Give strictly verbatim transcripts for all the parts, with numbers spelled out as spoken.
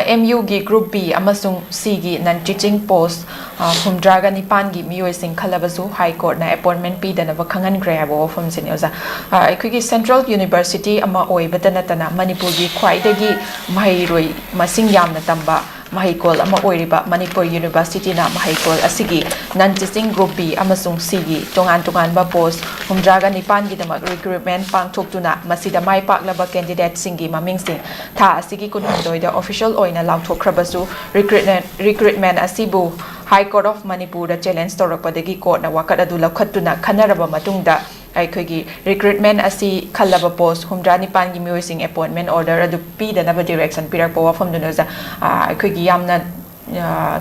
M ꯌꯨꯒꯤ group B ꯑꯃꯁꯨꯡ ꯁꯤꯒꯤ ꯅꯟ ꯇꯤꯆꯤꯡ ꯄꯣꯁ ꯍꯨꯝꯗ꯭ꯔꯥꯒ ꯅꯤꯄꯥꯟꯒꯤ ꯃꯤꯑꯣꯏꯁꯤꯡ ꯈꯜꯂꯕꯁꯨ ꯍꯥꯏ ꯀꯣꯔꯠꯅ ꯑꯦꯄꯣꯏꯟꯃꯦꯟ ꯄꯤꯗꯅꯕ ꯈꯪꯍꯟꯈ꯭ꯔꯦ ꯍꯥꯏꯕ ꯋꯥꯐꯝꯁꯤꯅꯤ ꯑꯣꯖꯥ꯫ ꯑ, ꯑꯩꯈꯣꯏꯒꯤ ꯁꯦꯟꯇ꯭ꯔꯦꯜ ꯌꯨꯅꯤꯚꯔꯁꯤꯇꯤ ꯑꯃ ꯑꯣꯏꯕꯇ ꯅꯠꯇꯅ ꯃꯅꯤꯄꯨꯔꯒꯤ ꯈ꯭ꯋꯥꯏꯗꯒꯤ ꯃꯍꯩꯔꯣꯏ ꯃꯁꯤꯡ ꯌꯥꯝꯅ ꯇꯝꯕ ꯃꯍꯩꯀꯣꯜ ꯑꯃ ꯑꯣꯏꯔꯤꯕ ꯃꯅꯤꯄꯨꯔ ꯌꯨꯅꯤꯚꯔꯁꯤꯇꯤꯅ ꯃꯍꯩꯀꯣꯜ ꯑꯁꯤꯒꯤ ꯅꯟ ꯇꯤꯆꯤꯡ ꯒ꯭ꯔꯨꯞ ꯕꯤ ꯑꯃꯁꯨꯡ ꯁꯤꯒꯤ ꯇꯣꯉꯥꯟ ꯇꯣꯉꯥꯟꯕ ꯄꯣꯁ ꯍꯨꯝꯗ꯭ꯔꯥꯒ ꯅꯤꯄꯥꯟꯒꯤꯗꯃꯛ ꯔꯤꯀ꯭ꯔꯨꯠꯃꯦꯟ ꯄꯥꯡꯊꯣꯛꯇꯨꯅ ꯃꯁꯤꯗ ꯃꯥꯏ ꯄꯥꯛꯂꯕ ꯀꯦꯟꯗꯤꯗꯦꯠꯁꯤꯡꯒꯤ ꯃꯃꯤꯡꯁꯤꯡ ꯊꯥ ꯑꯁꯤꯒꯤ ꯀꯨꯟꯍꯨꯝꯗꯣꯏꯗ ꯑꯣꯐꯤꯁꯤꯌꯦꯜ ꯑꯣꯏꯅ ꯂꯥꯎꯊꯣꯛꯈ꯭ꯔꯕꯁꯨ, ꯔꯤꯀ꯭ꯔꯨꯠꯃꯦꯟ, ꯔꯤꯀ꯭ꯔꯨꯠꯃꯦꯟ ꯑꯁꯤꯕꯨ ꯍꯥꯏ ꯀꯣꯔꯠ ꯑꯣꯐ ꯃꯅꯤꯄꯨꯔꯗ ꯆꯦꯂꯦꯟꯖ ꯇꯧꯔꯛꯄꯗꯒꯤ ꯀꯣꯔꯠꯅ ꯋꯥꯀꯠ ꯑꯗꯨ ꯂꯧꯈꯠꯇꯨꯅ ꯈꯟꯅꯔꯕ ꯃꯇꯨꯡꯗ ꯑꯩꯈꯣꯏꯒꯤ ꯔꯤꯀ꯭ꯔꯨꯠꯃꯦꯟ ꯑꯁꯤ ꯈꯜꯂꯕ ꯄꯣꯁ ꯍꯨꯝꯗ꯭ꯔꯥ ꯅꯤꯄꯥꯟꯒꯤ ꯃꯤꯑꯣꯏꯁꯤꯡ ꯑꯦꯄꯣꯏꯟꯃꯦꯟ ꯑꯣꯔꯗꯔ ꯑꯗꯨ ꯄꯤꯗꯅꯕ ꯗꯤꯔꯦꯛꯁꯟ ꯄꯤꯔꯛꯄ ꯋꯥꯐꯝꯗꯨꯅ ꯑꯣꯖꯥ, ꯑ, ꯑꯩꯈꯣꯏꯒꯤ ꯌꯥꯝꯅ, ꯑ,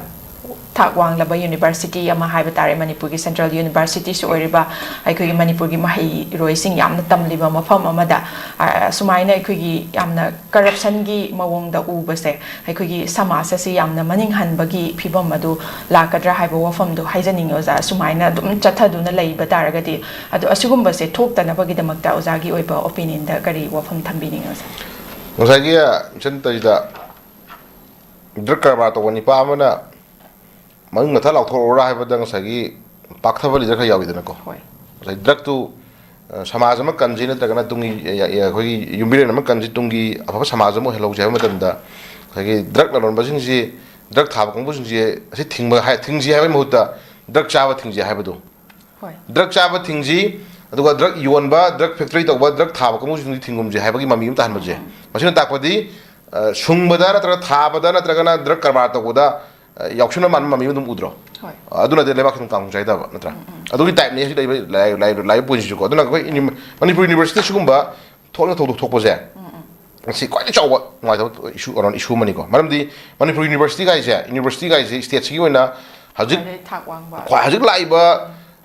ꯊꯥꯛ ꯋꯥꯡꯂꯕ ꯌꯨꯅꯤꯚꯔꯁꯤꯇꯤ ꯑꯃ ꯍꯥꯏꯕ ꯇꯥꯔꯦ, ꯃꯅꯤꯄꯨꯔꯒꯤ ꯁꯦꯟꯇ꯭ꯔꯦꯜ ꯌꯨꯅꯤꯚꯔꯁꯤꯇꯤꯁꯨ ꯑꯣꯏꯔꯤꯕ, ꯑꯩꯈꯣꯏꯒꯤ ꯃꯅꯤꯄꯨꯔꯒꯤ ꯃꯍꯩꯔꯣꯏꯁꯤꯡ ꯌꯥꯝꯅ ꯇꯝꯂꯤꯕ ꯃꯐꯝ ꯑꯃꯗ, ꯑ, ꯁꯨꯃꯥꯏꯅ ꯑꯩꯈꯣꯏꯒꯤ ꯌꯥꯝꯅ ꯀꯔꯞꯁꯟꯒꯤ ꯃꯑꯣꯡꯗ ꯎꯕꯁꯦ ꯑꯩꯈꯣꯏꯒꯤ ꯁꯃꯥꯖ ꯑꯁꯤ ꯌꯥꯝꯅ ꯃꯅꯤꯡ ꯍꯟꯕꯒꯤ ꯐꯤꯕꯝ ꯑꯗꯨ ꯂꯥꯛꯀꯗ꯭ꯔꯥ ꯍꯥꯏꯕ ꯋꯥꯐꯝꯗꯨ ꯍꯥꯏꯖꯅꯤꯡꯉꯤ ꯑꯣꯖꯥ꯫ ꯁꯨꯃꯥꯏꯅ ꯑꯗꯨꯝ ꯆꯠꯊꯗꯨꯅ ꯂꯩꯕ ꯇꯥꯔꯒꯗꯤ, ꯑꯗꯣ ꯑꯁꯤꯒꯨꯝꯕꯁꯦ ꯊꯣꯛꯇꯅꯕꯒꯤꯗꯃꯛꯇ ꯑꯣꯖꯥꯒꯤ ꯑꯣꯏꯕ ꯑꯣꯄꯤꯅꯤꯌꯟꯗ ꯀꯔꯤ ꯋꯥꯐꯝ ꯊꯝꯕꯤꯅꯤꯡꯉꯤ ꯑꯣꯖꯥ? ꯉꯁꯥꯏꯒꯤ ꯏꯆꯟ ꯇꯧꯔꯤꯗ ꯗ꯭ꯔꯒ ꯀꯔꯕꯥꯔ ꯇꯧꯕ ꯅꯤꯄꯥ ꯑꯃꯅ ꯃꯃꯤꯡ ꯃꯊꯥ ꯂꯥꯎꯊꯣꯔꯛꯎꯔꯥ ꯍꯥꯏꯕꯗ ꯉꯁꯥꯏꯒꯤ ꯄꯥꯛꯊꯕ ꯂꯤꯗꯔ ꯈꯔ ꯌꯥꯎꯋꯤꯗꯅꯀꯣ꯫ ꯍꯣꯏ꯫ ꯉꯁꯥꯏ ꯗ꯭ꯔꯒꯇꯨ, ꯑ, ꯁꯃꯥꯖ ꯑꯃ ꯀꯟꯁꯤ ꯅꯠꯇ꯭ꯔꯒꯅ ꯇꯨꯡꯒꯤ, ꯑ, ꯑ, ꯑꯩꯈꯣꯏꯒꯤ ꯌꯨꯝꯕꯤꯔꯦꯟ ꯑꯃ ꯀꯟꯁꯤ ꯇꯨꯡꯒꯤ ꯑꯐꯕ ꯁꯃꯥꯖ ꯑꯃ ꯑꯣꯏꯍꯜꯍꯧꯁꯤ ꯍꯥꯏꯕ ꯃꯇꯝꯗ ꯉꯁꯥꯏꯒꯤ ꯗ꯭ꯔꯒ ꯂꯂꯣꯟꯕꯁꯤꯡꯁꯤ, ꯗ꯭ꯔꯒ ꯊꯥꯕ ꯀꯥꯡꯕꯨꯁꯤꯡꯁꯤ ꯑꯁꯤ ꯊꯤꯡꯕ ꯍꯥꯏ-, ꯊꯤꯡꯁꯤ ꯍꯥꯏꯕꯒꯤ ꯃꯍꯨꯠꯇ ꯗ꯭ꯔꯒ ꯆꯥꯕ ꯊꯤꯡꯁꯤ ꯍꯥꯏꯕꯗꯣ꯫ ꯍꯣꯏ꯫ ꯗ꯭ꯔꯒ ꯆꯥꯕ ꯊꯤꯡꯁꯤ, ꯑꯗꯨꯒ ꯗ꯭ꯔꯒ ꯌꯣꯟꯕ, ꯗ꯭ꯔꯒ ꯐꯦꯛꯇꯔꯤ ꯇꯧꯕ, ꯗ꯭ꯔꯒ ꯊꯥꯕ ꯀꯥꯡꯕꯨꯁꯤꯡꯗꯨꯗꯤ ꯊꯤꯡꯒꯨꯝꯁꯤ ꯍꯥꯏꯕꯒꯤ ꯃꯃꯤ ꯑꯃ ꯇꯥꯍꯟꯕꯁꯦ꯫ ꯎꯝ, ꯎꯝ꯫ ꯃꯁꯤꯅ ꯇꯥꯛꯄꯗꯤ, ꯑ, ꯁꯨꯡꯕꯗ ꯅꯠꯇ꯭ꯔꯒ ꯊꯥꯕꯗ ꯅꯠꯇ꯭ꯔꯒꯅ ꯗ꯭ꯔꯒ ꯀꯔꯕꯥꯔ ꯇꯧꯕꯗ, ꯑ, ꯌꯥꯎꯁꯟꯕ ꯃꯥꯟꯕ ꯃꯃꯤ ꯑꯃ ꯑꯗꯨꯝ ꯎꯗ꯭ꯔꯣ? ꯍꯣꯏ꯫ ꯑ, ꯑꯗꯨꯅꯗꯤ ꯂꯩꯕꯥꯛꯁꯤ ꯑꯗꯨꯝ ꯀꯥꯡꯈꯣꯡ ꯆꯥꯏꯗꯕ ꯅꯠꯇ꯭ꯔꯥ? ꯎꯝ, ꯎꯝ꯫ ꯑꯗꯨꯒꯤ ꯇꯥꯏꯞꯅꯤ ꯍꯧꯖꯤꯛ ꯂꯩꯕ ꯂꯥꯏ-, ꯂꯥꯏ-, ꯂꯥꯏꯕ ꯄꯣꯏꯟꯁꯤꯁꯨꯀꯣ꯫ ꯑꯗꯨꯅ ꯑꯩꯈꯣꯏ ꯌꯨꯅꯤ-, ꯃꯅꯤꯄꯨꯔ ꯌꯨꯅꯤꯚꯔꯁꯤꯇꯤꯗ ꯁꯤꯒꯨꯝꯕ ꯊꯣꯛꯅ ꯊꯧꯗꯣꯛ ꯊꯣꯛꯄꯁꯦ, ꯎꯝ, ꯎꯝ꯫ ꯃꯁꯤ ꯈ꯭ꯋꯥꯏꯗꯒꯤ ꯆꯥꯎꯕ ꯅꯨꯡꯉꯥꯏꯇꯕ ꯏꯁꯨ, ꯀꯩꯅꯣ, ꯏꯁꯨ ꯑꯃꯅꯤꯀꯣ꯫ ꯃꯔꯝꯗꯤ ꯃꯅꯤꯄꯨꯔ ꯌꯨꯅꯤꯚꯔꯁꯤꯇꯤ ꯀꯥꯏꯁꯦ, ꯌꯨꯅꯤꯚꯔꯁꯤꯇꯤ ꯀꯥꯏꯁꯦ ꯁ꯭ꯇꯦꯠꯁꯤꯒꯤ ꯑꯣꯏꯅ ꯍꯧꯖꯤꯛ ꯈ꯭ꯋꯥꯏꯗꯒꯤ ꯊꯥꯛ ꯋꯥꯡꯕ꯫ ꯈ꯭ꯋꯥꯏ-, ꯍꯧꯖꯤꯛ ꯂꯥꯛꯏꯕ,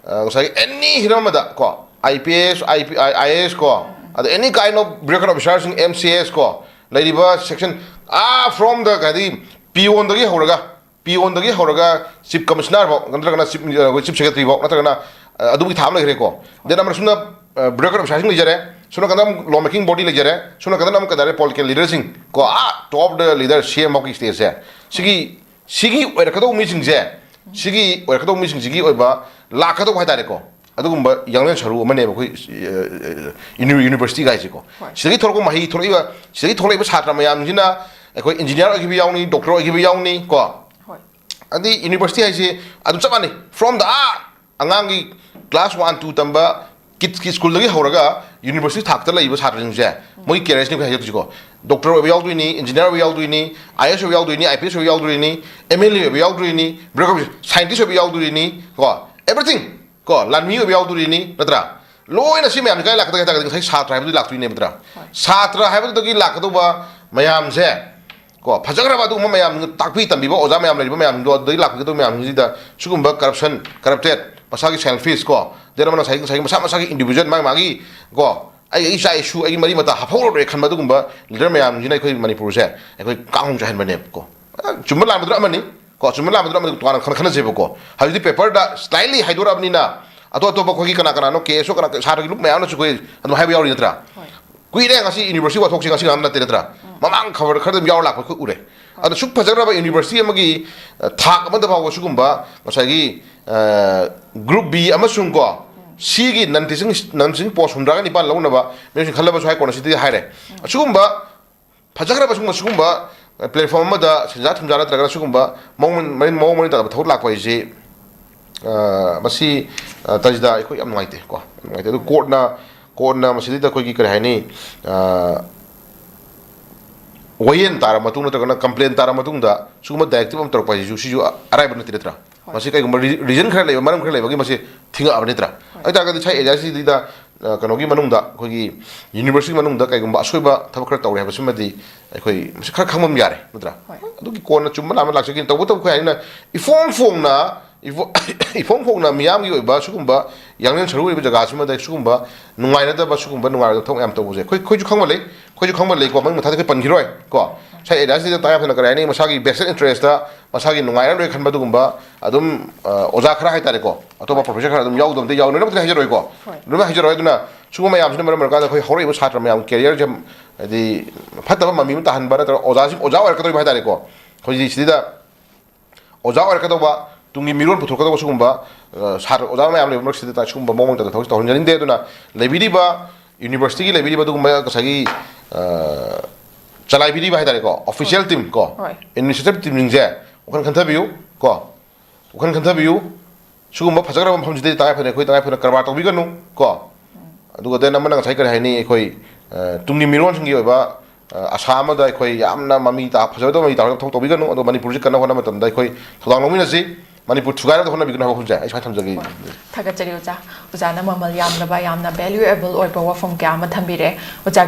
ꯑ, ꯉꯁꯥꯏꯒꯤ ꯑꯦꯅꯤ ꯍꯤꯔꯝ ꯑꯃꯗ ꯀꯣ, I P S, I P I, I A S ꯀꯣ, ꯎꯝ, ꯎꯝ꯫ ꯑꯗ any kind of bureaucrat officerꯁꯤꯡ, ꯑꯦꯝ ꯁꯤ ꯑꯦꯁ ꯀꯣ, ꯂꯩꯔꯤꯕ section, ꯑꯥ, from the, ꯀꯩ ꯍꯥꯏꯗꯤ, ꯄꯤꯌꯣꯟꯗꯒꯤ ꯍꯧꯔꯒ, ꯄꯤꯌꯣꯟꯗꯒꯤ ꯍꯧꯔꯒ ꯆꯤꯐ ꯀꯃꯤꯁꯅꯔ ꯐꯥꯎ, ꯅꯠꯇ꯭ꯔꯒꯅ ꯆꯤꯐ, ꯑꯩꯈꯣꯏ ꯆꯤꯐ ꯁꯦꯀ꯭ꯔꯦꯇꯔꯤ ꯐꯥꯎ, ꯅꯠꯇ꯭ꯔꯒꯅ, ꯑ, ꯑꯗꯨꯒꯤ ꯊꯥ ꯑꯃ ꯂꯩꯈ꯭ꯔꯦꯀꯣ꯫ Then ꯑꯃꯅ ꯁꯨꯝꯅ, ꯑ, ꯕ꯭ꯔꯣꯀꯔ ꯄꯩꯁꯥꯁꯤꯡ ꯂꯩꯖꯔꯦ, ꯁꯣꯝ ꯅꯥꯀꯟꯗ ꯑꯃꯨꯛ law making body ꯂꯩꯖꯔꯦ, ꯁꯣꯝ ꯅꯥꯀꯟꯗ ꯑꯃꯨꯛ ꯀꯩ ꯍꯥꯏꯇꯥꯔꯦ political leaderꯁꯤꯡ ꯀꯣ, ꯑꯥ top ꯗ leader ꯁꯤ ꯑꯦꯝ ꯐꯥꯎꯒꯤ stageꯁꯦ, ꯁꯤꯒꯤ ꯁꯤꯒꯤ ꯑꯣꯏꯔꯛꯀꯗꯧꯕ ꯃꯤꯁꯤꯡꯁꯦ, ꯁꯤꯒꯤ ꯑꯣꯏꯔꯛꯀꯗꯧꯕ ꯃꯤꯁꯤꯡꯁꯤꯒꯤ ꯑꯣꯏꯕ ꯂꯥꯛꯀꯗꯧꯕ ꯍꯥꯏꯇꯥꯔꯦꯀꯣ, ꯑꯗꯨꯒꯨꯝꯕ ꯌꯥꯡꯂꯦꯟ ꯁꯔꯨ ꯑꯃꯅꯦꯕ ꯑꯩꯈꯣꯏ ꯌꯨꯅꯤꯚꯔꯁꯤꯇꯤꯒꯥꯏꯁꯦꯀꯣ꯫ ꯍꯣꯏ꯫ ꯁꯤꯗꯒꯤ ꯊꯣꯛꯂꯛꯄ ꯃꯍꯩ ꯊꯣꯛꯂꯛꯏꯕ, ꯁꯤꯗꯒꯤ ꯊꯣꯛꯂꯛꯏꯕ ꯁꯥꯇ꯭ꯔ ꯃꯌꯥꯝꯁꯤꯅ ꯑꯩꯈꯣꯏ ꯏꯟꯖꯤꯅꯤꯌꯥꯔ ꯑꯣꯏꯈꯤꯕ ꯌꯥꯎꯅꯤ, ꯗꯣꯛꯇꯔ ꯑꯣꯏꯈꯤꯕ ꯌꯥꯎꯅꯤ ꯀꯣ꯫ ꯍꯣꯏ꯫ ꯑꯗꯩ ꯌꯨꯅꯤꯚꯔꯁꯤꯇꯤ ꯍꯥꯏꯁꯦ ꯑꯗꯨꯝ ꯆꯞ ꯃꯥꯟꯅꯩ, from the ꯑꯥ ꯑꯉꯥꯡꯒꯤ class one two ꯇꯝꯕ ꯀꯤꯠꯁꯀꯤ ꯁ꯭ꯀꯨꯜꯗꯒꯤ ꯍꯧꯔꯒ ꯌꯨꯅꯤꯚꯔꯁꯤꯇꯤ ꯊꯥꯛꯇ ꯂꯩꯔꯤꯕ ꯁꯥꯇ꯭ꯔꯁꯤꯡꯁꯦ, ꯃꯣꯏꯒꯤ ꯀꯦꯔꯤꯌꯔꯁꯤꯅ ꯑꯩꯈꯣꯏ ꯍꯥꯏꯖꯔꯛꯇꯣꯏꯁꯤꯀꯣ, ꯗꯣꯛꯇꯔ ꯑꯣꯏꯕ ꯌꯥꯎꯗꯣꯏꯅꯤ, ꯏꯟꯖꯤꯅꯤꯌꯥꯔ ꯑꯣꯏꯕ ꯌꯥꯎꯗꯣꯏꯅꯤ, ꯑꯥꯏ ꯑꯦꯁ ꯑꯣꯏꯕ ꯌꯥꯎꯗꯣꯏꯅꯤ, ꯑꯥꯏ ꯄꯤ ꯑꯦꯁ ꯑꯣꯏꯕ ꯌꯥꯎꯗꯣꯏꯅꯤ, ꯑꯦꯝ ꯑꯦꯜ ꯑꯦ ꯑꯣꯏꯕ ꯌꯥꯎꯗꯣꯏꯅꯤ, ꯕ꯭ꯔꯦꯛ ꯁꯥꯏꯟꯇꯤꯁ ꯑꯣꯏꯕ ꯌꯥꯎꯗꯣꯔꯤꯅꯤ ꯀꯣ, everything ꯀꯣ, ꯂꯥꯟꯃꯤ ꯑꯣꯏꯕ ꯌꯥꯎꯗꯣꯔꯤꯅꯤ, ꯅꯠꯇ꯭ꯔꯥ? ꯂꯣꯏꯅ ꯁꯤ ꯃꯌꯥꯝꯁꯦ ꯀꯥꯏ ꯂꯥꯛꯀꯗꯒꯦ ꯍꯥꯏ ꯇꯥꯔꯒꯗꯤ ꯉꯁꯥꯏ ꯁꯥꯇ꯭ꯔ ꯍꯥꯏꯕꯗꯨꯗꯤ ꯂꯥꯛꯇꯣꯏꯅꯦꯕ, ꯅꯠꯇ꯭ꯔꯥ? ꯍꯣꯏ꯫ ꯁꯥꯇ꯭ꯔ ꯍꯥꯏꯕꯗꯨꯗꯒꯤ ꯂꯥꯛꯀꯗꯧꯕ ꯃꯌꯥꯝꯁꯦ ꯀꯣ, ꯐꯖꯈ꯭ꯔꯕ ꯑꯗꯨꯒꯨꯝꯕ ꯃꯌꯥꯝ, ꯇꯥꯛꯄꯤ ꯇꯝꯕꯤꯕ ꯑꯣꯖꯥ ꯃꯌꯥꯝ ꯂꯩꯔꯤꯕ ꯃꯌꯥꯝꯗꯣ, ꯑꯗꯨꯗꯒꯤ ꯂꯥꯛꯄꯤꯒꯗꯧꯕ ꯃꯌꯥꯝꯁꯤꯗ ꯁꯤꯒꯨꯝꯕ corruption, corrupted, ꯃꯁꯥꯒꯤ selfish ꯀꯣ, then ꯑꯃꯅ ꯉꯁꯥꯏꯒꯤ, ꯉꯁꯥꯏꯒꯤ ꯃꯁꯥ ꯃꯁꯥꯒꯤ individual, ꯃꯥꯒꯤ ꯃꯥꯒꯤ ꯀꯣ, ꯑꯩ ꯏꯆꯥ ꯏꯁꯨ, ꯑꯩꯒꯤ ꯃꯔꯤ ꯃꯇꯥ ꯍꯥꯞꯍꯧꯔꯔꯣꯏ ꯈꯟꯕ ꯑꯗꯨꯒꯨꯝꯕ leader ꯃꯌꯥꯝꯁꯤꯅ ꯑꯩꯈꯣꯏ ꯃꯅꯤꯄꯨꯔꯁꯦ ꯑꯩꯈꯣꯏ ꯀꯥꯡꯍꯧ ꯆꯥꯏꯍꯟꯕꯅꯦꯕꯀꯣ꯫ ꯑ, ꯆꯨꯝꯕ ꯂꯥꯟꯕꯗꯨꯅ ꯑꯃꯅꯤ ꯀꯣ, ꯆꯨꯝꯕ ꯂꯥꯟꯕꯗꯨꯅ ꯑꯃꯅꯤ, ꯇꯣꯉꯥꯟꯅ ꯈꯟ-, ꯈꯟꯅꯁꯦꯕꯀꯣ꯫ ꯍꯧꯖꯤꯛꯇꯤ paperꯗ slightly ꯍꯥꯏꯗꯣꯔꯛꯑꯕꯅꯤꯅ ꯑꯇꯣꯞ ꯑꯇꯣꯞꯄ ꯑꯩꯈꯣꯏꯒꯤ ꯀꯅꯥ ꯀꯅꯥꯅꯣ, ꯀꯦ ꯑꯦꯁ ꯑꯣ, ꯀꯅꯥ, ꯁꯥꯇ꯭ꯔꯒꯤ ꯂꯨꯞ ꯃꯌꯥꯝꯅꯁꯨ ꯑꯩꯈꯣꯏ ꯑꯗꯨꯝ ꯍꯥꯏꯕ ꯌꯥꯎꯔꯤ ꯅꯠꯇ꯭ꯔꯥ? ꯍꯣꯏ꯫ ꯀꯨꯏꯔꯦ, ꯉꯁꯤ ꯌꯨꯅꯤꯚꯔꯁꯤꯇꯤ ꯋꯥꯊꯣꯛꯁꯦ ꯉꯁꯤ ꯉꯥꯡꯕ ꯅꯠꯇꯦ ꯅꯠꯇ꯭ꯔꯥ? ꯃꯃꯥꯡ ꯈꯕꯔ ꯈꯔꯗ ꯑꯗꯨꯝ ꯌꯥꯎꯔ ꯂꯥꯛꯄ ꯑꯩꯈꯣꯏ ꯎꯔꯦ꯫ ꯑꯗꯣ ꯁꯨꯛ ꯐꯖꯈ꯭ꯔꯕ ꯌꯨꯅꯤꯚꯔꯁꯤꯇꯤ ꯑꯃꯒꯤ, ꯑ, ꯊꯥꯛ ꯑꯃꯗ ꯐꯥꯎꯕ ꯁꯤꯒꯨꯝꯕ ꯉꯁꯥꯏꯒꯤ, ꯑ, group B ꯑꯃꯁꯨꯡ ꯀꯣ, Cꯒꯤ non teaching, non teaching post ꯍꯨꯝꯗ꯭ꯔꯥꯒ ꯅꯤꯄꯥꯟ ꯂꯧꯅꯕ ꯃꯤꯑꯣꯏꯁꯤꯡ ꯈꯜꯂꯕꯁꯨ ꯍꯥꯏ ꯀꯣꯟꯅ ꯁꯤꯗꯤ ꯍꯥꯏꯔꯦ꯫ ꯑꯁꯤꯒꯨꯝꯕ ꯐꯖꯈ꯭ꯔꯕ ꯁꯤꯒꯨꯝꯕ, ꯁꯤꯒꯨꯝꯕ platform ꯑꯃꯗ ꯁꯦꯟꯖꯥ ꯊꯨꯝꯖꯥ ꯅꯠꯇ꯭ꯔꯒꯅ ꯁꯤꯒꯨꯝꯕ ꯃꯑꯣꯡ ꯃꯔꯤꯟ, ꯃꯑꯣꯡ ꯃꯔꯤꯟ ꯇꯥꯗꯕ ꯊꯕꯛ ꯂꯥꯛꯄ ꯍꯥꯏꯁꯤ, ꯑ, ꯃꯁꯤ, ꯑ, ꯇꯥꯖꯤꯗ, ꯑꯩꯈꯣꯏ ꯌꯥꯝ ꯅꯨꯡꯉꯥꯏꯇꯦ ꯀꯣ, ꯌꯥꯝ ꯅꯨꯡꯉꯥꯏꯇꯦ꯫ ꯑꯗꯨ courtꯅ, courtꯅ ꯃꯁꯤꯗꯩꯗ ꯑꯩꯈꯣꯏꯒꯤ ꯀꯔꯤ ꯍꯥꯏꯅꯤ, ꯑ, ꯋꯥꯌꯦꯜ ꯇꯥꯔꯕ ꯃꯇꯨꯡ ꯅꯠꯇ꯭ꯔꯒꯅ complain ꯇꯥꯔꯕ ꯃꯇꯨꯡꯗ ꯁꯤꯒꯨꯝꯕ directive ꯑꯃ ꯇꯧꯔꯛꯄ ꯍꯥꯏꯁꯤꯁꯨ, ꯁꯤꯁꯨ ꯑꯔꯥꯏꯕ ꯅꯠꯇꯦ ꯅꯠꯇ꯭ꯔꯥ? ꯍꯣꯏ꯫ ꯃꯁꯤ ꯀꯩꯒꯨꯝꯕ ꯔꯤ-, reason ꯈꯔ ꯂꯩꯕ, ꯃꯔꯝ ꯈꯔ ꯂꯩꯕꯒꯤ ꯃꯁꯤ ꯊꯤꯡꯉꯛꯑꯕ ꯅꯠꯇ꯭ꯔꯥ? ꯍꯣꯏ꯫ ꯑꯗꯨ ꯑꯣꯏꯇꯥꯔꯒꯗꯤ ꯉꯁꯥꯏ areaꯁꯤꯗ, ꯑ, ꯀꯩꯅꯣꯒꯤ ꯃꯅꯨꯡꯗ, ꯑꯩꯈꯣꯏꯒꯤ university ꯃꯅꯨꯡꯗ ꯀꯩꯒꯨꯝꯕ ꯑꯁꯣꯏꯕ ꯊꯕꯛ ꯈꯔ ꯇꯧꯔꯦ ꯍꯥꯏꯕꯁꯤꯃꯗꯤ ꯑꯩꯈꯣꯏ ꯃꯁꯤ ꯈꯔ ꯈꯪꯕ ꯑꯃ ꯌꯥꯔꯦ ꯅꯠꯇ꯭ꯔꯥ? ꯍꯣꯏ꯫ ꯑꯗꯨꯒꯤ ꯀꯣꯟꯅ ꯆꯨꯝꯕ ꯂꯥꯟꯕ ꯂꯥꯛꯆꯈꯤꯅꯤ꯫ ꯇꯧꯕꯇꯕꯨ ꯑꯩꯈꯣꯏ ꯍꯥꯏꯅ ꯏꯐꯣꯡ ꯐꯣꯡꯅ, ꯏꯐꯣ-, ꯏꯐꯣꯡ ꯐꯣꯡꯅ ꯃꯤꯌꯥꯝꯒꯤ ꯑꯣꯏꯕ ꯁꯤꯒꯨꯝꯕ ꯌꯥꯡꯂꯦꯟ ꯁꯔꯨ ꯑꯣꯏꯕ ꯖꯒꯥꯁꯤꯃꯗ ꯁꯤꯒꯨꯝꯕ ꯅꯨꯡꯉꯥꯏꯅꯗꯕ, ꯁꯤꯒꯨꯝꯕ ꯅꯨꯡꯉꯥꯏꯔꯣꯏꯗꯕ ꯊꯕꯛ ꯃꯌꯥꯝ ꯇꯧꯕꯁꯦ ꯑꯩꯈꯣꯏ, ꯑꯩꯈꯣꯏꯁꯨ ꯈꯪꯕ ꯂꯩ, ꯑꯩꯈꯣꯏꯁꯨ ꯈꯪꯕ ꯂꯩꯀꯣ, ꯃꯃꯤꯡ ꯃꯊꯥꯗꯤ ꯑꯩꯈꯣꯏ ꯄꯟꯈꯤꯔꯣꯏ ꯀꯣ꯫ ꯉꯁꯥꯏ ꯑꯦꯔꯤꯌꯥꯁꯤꯗ ꯇꯉꯥꯏ ꯐꯗꯅ ꯀꯔꯤ ꯍꯥꯏꯅꯤ, ꯃꯁꯥꯒꯤ vested interest, ꯃꯁꯥꯒꯤ ꯅꯨꯡꯉꯥꯏꯔꯔꯣꯏ ꯈꯟꯕ ꯑꯗꯨꯒꯨꯝꯕ ꯑꯗꯨꯝ, ꯑ, ꯑꯣꯖꯥ ꯈꯔ ꯍꯥꯏꯇꯥꯔꯦꯀꯣ, ꯑꯇꯣꯞꯄ profession ꯈꯔ ꯑꯗꯨꯝ ꯌꯥꯎꯗꯕꯗꯤ ꯌꯥꯎ-, ꯂꯣꯏꯅꯃꯛꯇꯤ ꯍꯥꯏꯖꯔꯣꯏꯀꯣ꯫ ꯍꯣꯏ꯫ ꯂꯣꯏꯅꯃꯛ ꯍꯥꯏꯖꯔꯣꯏ꯫ ꯑꯗꯨꯅ ꯁꯤꯒꯨꯝꯕ ꯃꯌꯥꯝꯁꯤꯅ ꯃꯔꯝ ꯑꯣꯏꯔꯀꯥꯟꯗ ꯑꯩꯈꯣꯏ ꯍꯧꯔꯛꯏꯕ ꯁꯥꯇ꯭ꯔ ꯃꯌꯥꯝ careerꯁꯦ ꯍꯥꯏꯗꯤ ꯐꯠꯇꯕ ꯃꯃꯤ ꯑꯃ ꯇꯥꯍꯟꯕ ꯅꯠꯇ꯭ꯔꯒ ꯑꯣꯖꯥꯁꯤꯡ ꯑꯣꯖꯥ ꯑꯣꯏꯔꯛꯀꯗꯧꯔꯤꯕ ꯍꯥꯏꯇꯥꯔꯦꯀꯣ꯫ ꯑꯩꯈꯣꯏꯒꯤ ꯁꯤꯗ ꯑꯣꯖꯥ ꯑꯣꯏꯔꯛꯀꯗꯧꯕ ꯇꯨꯡꯒꯤ ꯃꯤꯔꯣꯜ ꯄꯨꯊꯣꯛꯀꯗꯧꯕ ꯁꯤꯒꯨꯝꯕ, ꯑ, ꯁꯥꯇ꯭ꯔ ꯑꯣꯖꯥ ꯃꯌꯥꯝ ꯂꯩꯕ ꯃꯔꯛꯁꯤꯗ ꯁꯤꯒꯨꯝꯕ ꯃꯑꯣꯡ ꯃꯇꯧꯗ ꯊꯕꯛꯁꯤ ꯇꯧꯍꯟꯖꯅꯤꯡꯗꯦ꯫ ꯑꯗꯨꯅ ꯂꯩꯕꯤꯔꯤꯕ universityꯒꯤ ꯂꯩꯕꯤꯔꯤꯕ ꯑꯗꯨꯒꯨꯝꯕ ꯉꯁꯥꯏꯒꯤ, ꯑ, ꯆꯂꯥꯏꯕꯤꯔꯤꯕ ꯍꯥꯏꯇꯥꯔꯦꯀꯣ, official team ꯀꯣ, ꯍꯣꯏ꯫ Administrative teamꯁꯤꯡꯁꯦ ꯋꯥꯈꯜ ꯈꯟꯊꯕꯤꯌꯨ ꯀꯣ, ꯋꯥꯈꯜ ꯈꯟꯊꯕꯤꯌꯨ꯫ ꯁꯤꯒꯨꯝꯕ ꯐꯖꯈ꯭ꯔꯕ ꯃꯐꯝꯁꯤꯗꯩ ꯇꯉꯥꯏ ꯐꯗꯅ ꯑꯩꯈꯣꯏ ꯇꯉꯥꯏ ꯐꯗꯅ ꯀꯔꯕꯥꯔ ꯇꯧꯕꯤꯒꯅꯨ ꯀꯣ꯫ ꯑꯗꯨꯒ then ꯑꯃꯅ ꯉꯁꯥꯏ ꯀꯔꯤ ꯍꯥꯏꯅꯤ, ꯑꯩꯈꯣꯏ, ꯑ, ꯇꯨꯡꯒꯤ ꯃꯤꯔꯣꯟꯁꯤꯡꯒꯤ ꯑꯣꯏꯕ, ꯑ, ꯑꯁꯥ ꯑꯃꯗ ꯑꯩꯈꯣꯏ ꯌꯥꯝꯅ ꯃꯃꯤ ꯇꯥ-, ꯐꯖꯕꯗꯧꯅ ꯃꯃꯤ ꯇꯥꯔꯒ ꯊꯕꯛ ꯇꯧꯕꯤꯒꯅꯨ꯫ ꯑꯗꯣ ꯃꯅꯤꯄꯨꯔꯁꯤ ꯀꯟꯅ ꯍꯣꯠꯅꯕ ꯃꯇꯝꯗ ꯑꯩꯈꯣꯏ ꯊꯧꯗꯥꯡ ꯂꯧꯃꯤꯟꯅꯁꯤ꯫ ꯃꯅꯤꯄꯨꯔ ꯊꯨꯒꯥꯏꯅꯕ ꯍꯣꯠꯅꯕꯤꯒꯅꯨ ꯍꯥꯏꯕ ꯋꯥꯐꯝꯁꯦ ꯑꯩ ꯁꯨꯃꯥꯏꯅ ꯊꯝꯖꯒꯦ꯫ ꯊꯥꯒꯠꯆꯔꯤ ꯑꯣꯖꯥ꯫ ꯑꯣꯖꯥꯅ ꯃꯃꯜ ꯌꯥꯝꯂꯕ, ꯌꯥꯝꯅ valuable ꯑꯣꯏꯕ ꯋꯥꯐꯝ ꯀꯌꯥ ꯑꯃ ꯊꯝꯕꯤꯔꯦ꯫ ꯑꯣꯖꯥ